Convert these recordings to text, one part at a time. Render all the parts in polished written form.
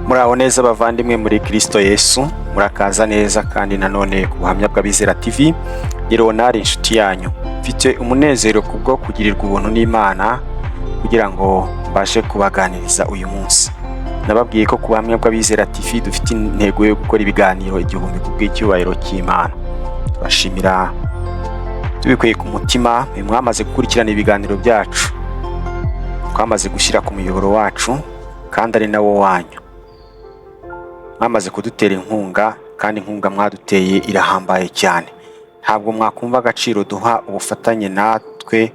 Muraho neza bavandimwe muri Kristo Yesu, murakaza neza kandi nanone ku buhamya bw'Abizera TV, ni Leonard inshuti yanyu. Mfite umunezero kubwo kugirirwa ubuntu n'Imana kugira ngo mbashe kubaganiriza uyu munsi. Nababwiye ko ku buhamya bw'Abizera TV dufite intego yo gukora ibiganiro 1000 ku bw'icyubahiro cy'Imana. Turashimira tubikuye ku mutima mwe mwamaze gukurikirana ibiganiro byacu, twamaze gushyira ku muyoboro wacu kandi ari nawo wanyu. Mwamaze kudutera inkunga kandi inkunga mwaduteye irahambaye cyane. Ntabwo mwakumva agaciro duha ubufatanye natwe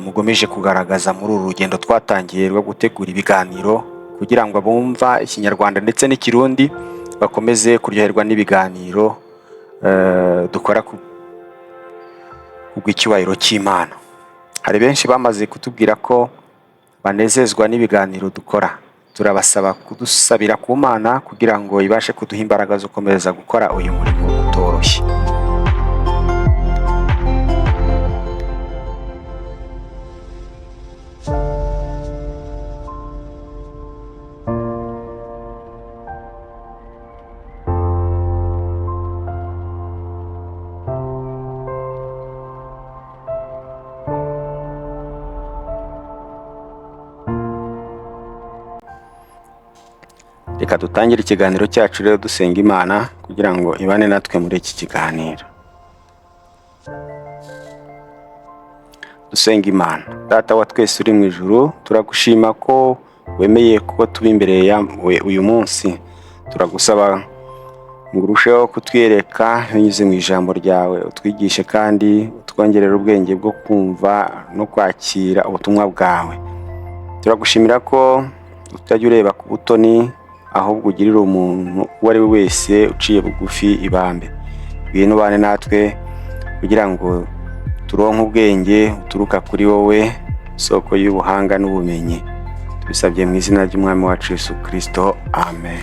mugomeje kugaragaza muri uru rugendo twatangiye rwo gutegura ibiganiro kugira ngo abumva Ikinyarwanda ndetse n'Ikirundi bakomeze kuryoherwa n'ibiganiro dukora ku bw'icyubahiro cy'Imana. Hari benshi bamaze kutubwira ko banezezwa n'ibiganiro dukora. Turabasaba kudusabira ku Mana kugira ngo ibashe kuduha imbaraga zo gukomeza gukora uyu murimo utoroshye. Reka dutangire ikiganiro cyacu rero dusenga Imana kugira ngo ibane natwe muri iki kiganiro. Dusenga Imana. Data wa twese uri mu ijuru, turagushima ko wemeye ko tuba imbere yawe uyu munsi. Turagusaba ngo urusheho kutwereka binyuze mu ijambo ryawe, utwigishe kandi utwongerere ubwenge bwo kumva no kwakira ubutumwa bwawe. Turagushimira ko utajya ureba ku butoni, ahubwo ugirira umuntu uwo ari we wese uciye bugufi ibambe. Ngwino ubane natwe kugira ngo turonke ubwenge buturuka kuri wowe, isoko y'ubuhanga n'ubumenyi. Tubisabye mu izina ry'Umwami wacu Yesu Kristo, amen.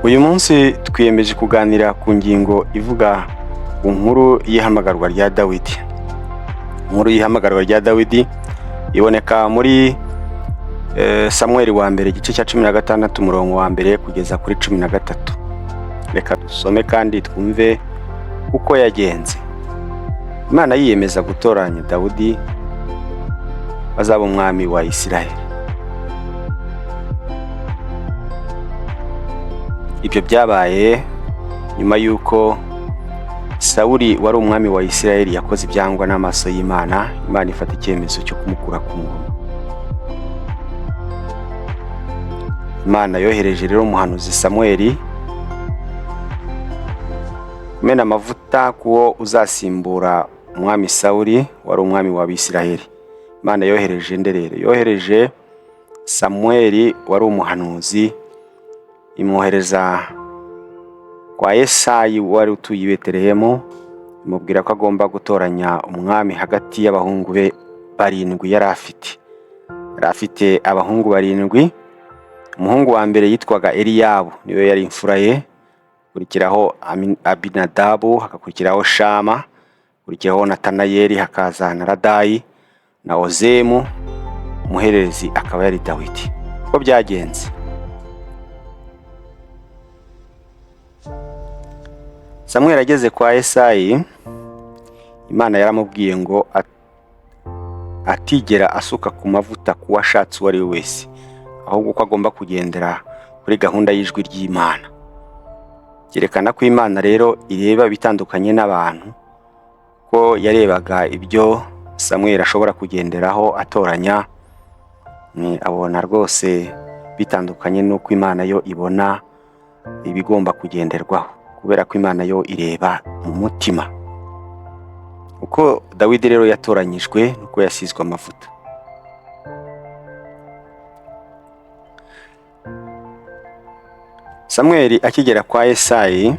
Uyu munsi twiyemeje kuganira ku ngingo ivuga ku nkuru y'ihamagarwa rya Dawidi. Inkuru y'ihamagarwa rya Dawidi iboneka muri Samweli wa mbere igice cya 16 umurongo wa mbere kugeza kuri 13. Reka dusome kandi twumve uko yagenze. Imana yiyemeza gutoranya Dawidi azaba umwami wa Isiraheli. Ibyo byabaye nyuma y'uko Sawuli wari umwami wa Isiraheli yakoze ibyangwa n'amaso y'Imana, Imana ifata icyemezo cyo kumukura ku ngoma. Imana yohereje rero umuhanuzi Samweli kumena amavuta kuwo uzasimbura umwami Sawuli wari umwami wa Isiraheli. Imana yohereje nde rero? Yohereje Samweli wari umuhanuzi, imwohereza kwa Yesayi wari utuye i Betelehemu, imubwira ko agomba gutoranya umwami hagati y'abahungu be barindwi yari afite. Yari afite abahungu barindwi. Umuhungu wa mbere yitwaga Eliyabu, niwe yari imfura ye, hakurikiraho Abinadabu, hagakurikiraho Shama, hakurikiraho Natanayeli, hakaza na Radayi na Ozemu, umuhererezi akaba yari Dawidi. Uko byagenze, Samweli ageze kwa Yesayi, Imana yaramubwiye ngo atigera asuka ku mavuta ku ashatse uwo ari we wese, ahubwo ko agomba kugendera kuri gahunda y'ijwi ry'Imana. Byerekana ko Imana rero ireba ibitandukanye n'abantu, ko yarebaga ibyo Samweli ashobora kugenderaho atoranya, abona rwose bitandukanye n'uko Imana yo ibona ibigomba kugenderwaho, kubera ko Imana yo ireba mu mutima. Uko Dawidi rero yatoranyijwe nuko yasizwe amavuta. Samweli akigera kwa Yesayi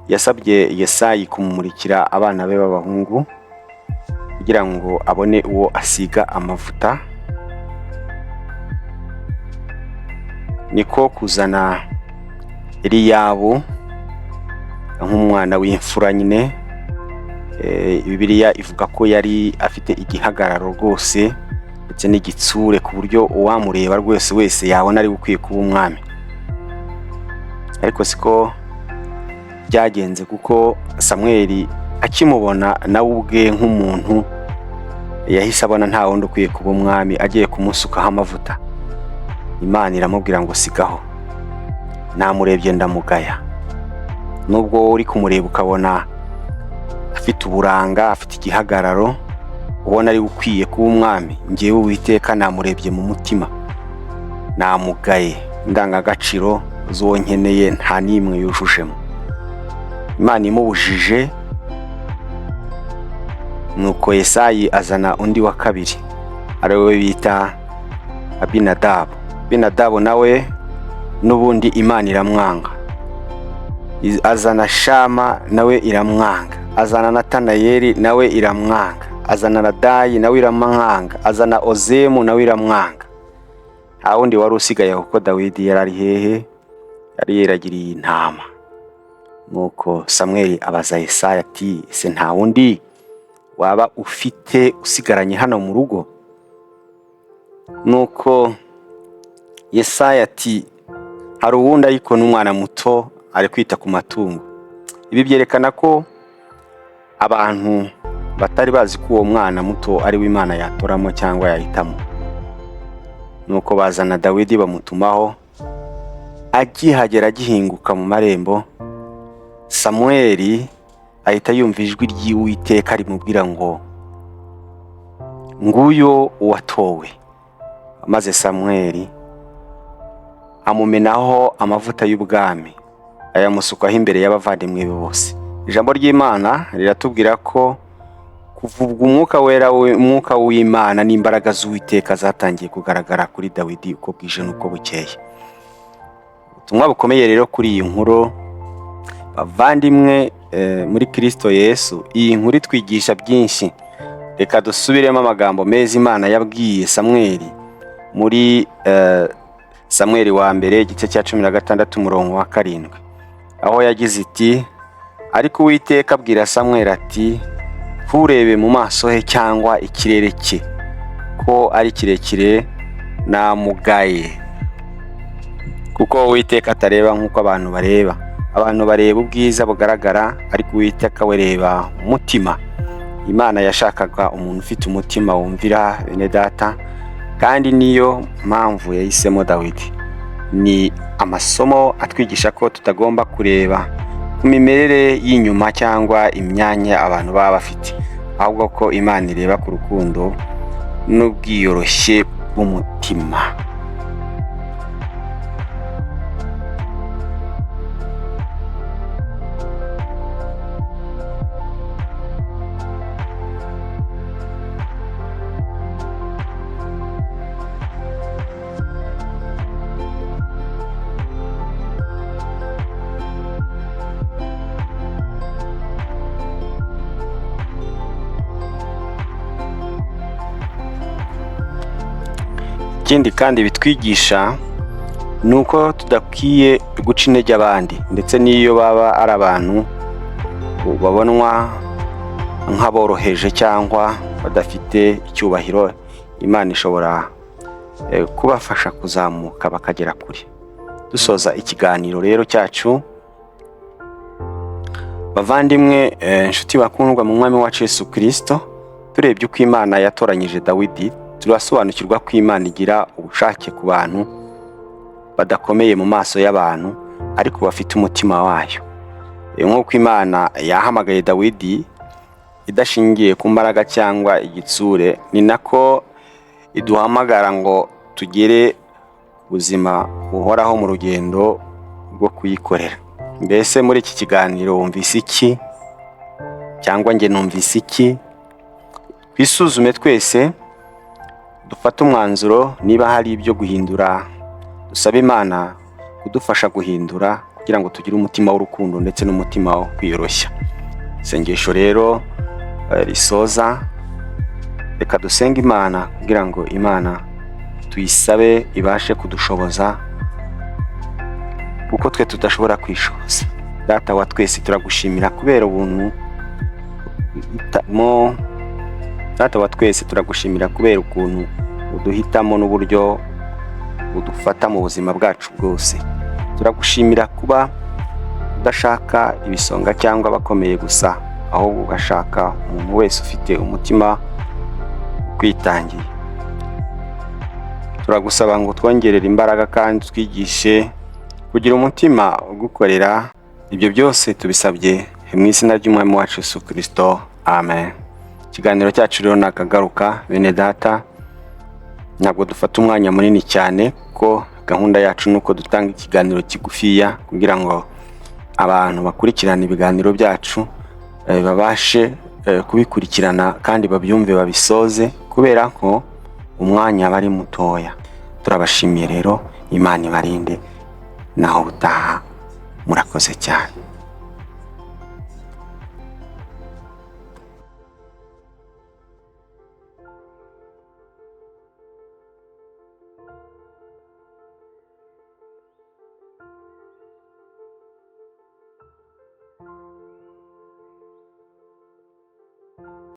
yasabye Yesayi kumumurikira abana be b'abahungu kugira ngo abone uwo asiga amavuta. Niko kuzana Eliyabu nk'umwana w'imfura nyine. Bibiliya ivuga ko yari afite igihagararo rwose ndetse n'igitsure, ku buryo uwamureba rwose wese yabona ari ukwiye kuba umwami. Ariko siko byagenze, kuko Samweli akimubona nawe ubwe nk'umuntu yahise abona nta wundi ukwiye kuba umwami. Agiye kumusukaho amavuta, Imana iramubwira ngo sigaho, namurebye ndamugaya. Nubwo wowe uri kumureba ukabona afite uburanga, afite igihagararo, ubona ari ukwiye kuba umwami, njyewe Uwiteka namurebye mu mutima namugaye, indangagaciro z'uwo nkeneye nta n'imwe yujujemo. Imana imubujije, nuko Yesayi azana undi wa kabiri, ari we bita Abinadabu. Abinadabu nawe n'ubundi Imana iramwanga. Azana Shama, nawe iramwanga. Azana Natanayeli, nawe iramwanga. Azana Radayi, nawe iramwanga. Azana Ozemu, nawe iramwanga. Nta wundi wari usigaye, kuko Dawidi yari ari hehe? Yari yeragiriye intama. Nuko Samweli abaza Yesaya ati: "Ese nta wundi waba ufite usigaranye hano mu rugo?" Nuko Yesaya ati: "Hari uwundi, ariko n'umwana muto, ari kwita ku matungo." Ibi byerekana ko abantu batari bazi ko uwo mwana muto ari we Imana yatoramo cyangwa yahitamo. Nuko bazana Dawidi bamutumaho. Agihagera, agihinguka mu marembo, Samweli ahita yumva ijwi ry'Uwiteka rimubwira ngo: "Nguyo uwatowe." Maze Samweli amumenaho amavuta y'ubwami, ayamusukaho imbere y'abavandimwe be bose. Ijambo ry'Imana riratubwira ko kuva ubwo umwuka wera, umwuka w'Imana n'imbaraga z'Uwiteka zatangiye kugaragara kuri Dawidi uko bwije n'uko bukeye. Ubutumwa bukomeye rero kuri iyi nkuru, bavandimwe muri Kristo Yesu, iyi nkuru itwigisha byinshi. Reka dusubiremo amagambo meza Imana yabwiye Samweli muri Samweli wa mbere, igice cya 16, umurongo wa 7, aho yagize iti: "Ariko Uwiteka abwira Samweli ati: 'Nturebe mu maso he cyangwa ikirere cye, ko ari kirekire, namugaye, kuko Uwiteka atareba nk'uko abantu bareba. Abantu bareba ubwiza bugaragara, ariko Uwiteka we reba umutima.'" Imana yashakaga umuntu ufite umutima wumvira, bene data, kandi niyo mpamvu yahisemo Dawidi. Ni amasomo atwigisha ko tutagomba kureba ku mimerere y'inyuma cyangwa imyanya abantu baba bafite, ahubwo ko Imana ireba ku rukundo n'ubwiyoroshye bw'umutima. Ikindi kandi bitwigisha ni uko tudakwiye guca intege abandi, ndetse n'iyo baba ari abantu babonwa nk'aboroheje cyangwa badafite icyubahiro. Imana ishobora kubafasha kuzamuka bakagera kure. Dusoza ikiganiro rero cyacu, bavandimwe, inshuti bakundwa mu Mwami wacu Yesu Kirisito, turebye uko Imana yatoranyije Dawidi, turasobanukirwa ko Imana igira ubushake ku bantu badakomeye mu maso y'abantu, ariko bafite umutima wayo. Nk'uko Imana yahamagaye Dawidi idashingiye ku mbaraga cyangwa igitsure, ni nako iduhamagara ngo tugere ubuzima buhoraho mu rugendo rwo kuyikorera. Mbese muri iki kiganiro wumvise iki? Cyangwa njye numvise iki? Twisuzume twese, dufate umwanzuro niba hari ibyo guhindura, dusabe Imana kudufasha guhindura kugira ngo tugire umutima w'urukundo ndetse n'umutima wo kwiyoroshya. Isengesho rero risoza, reka dusenge Imana kugira ngo Imana tuyisabe ibashe kudushoboza kuko twe tudashobora kwishoboza. Data wa twese, turagushimira kubera ubuntu mo. Data wa twese, turagushimira kubera ukuntu uduhitamo n'uburyo udufata mu buzima bwacu bwose. Turagushimira kuba udashaka ibisonga cyangwa abakomeye gusa, ahubwo ugashaka umuntu wese ufite umutima ukwitangiye. Turagusaba ngo twongerere imbaraga kandi twigishe kugira umutima ugukorera. Ibyo byose tubisabye mu izina ry'Umwami wacu Yesu Kirisito, amen. Ikiganiro cyacu rero nakagaruka, bene data. Ntabwo dufata umwanya munini cyane, kuko gahunda yacu ni uko dutanga ikiganiro kigufiya kugira ngo abantu bakurikirana ibiganiro byacu babashe kubikurikirana kandi babyumve, babisoze, kubera ko umwanya aba ari mutoya. Turabashimiye rero, Imana ibarinde. Naho ubutaha, murakoze cyane.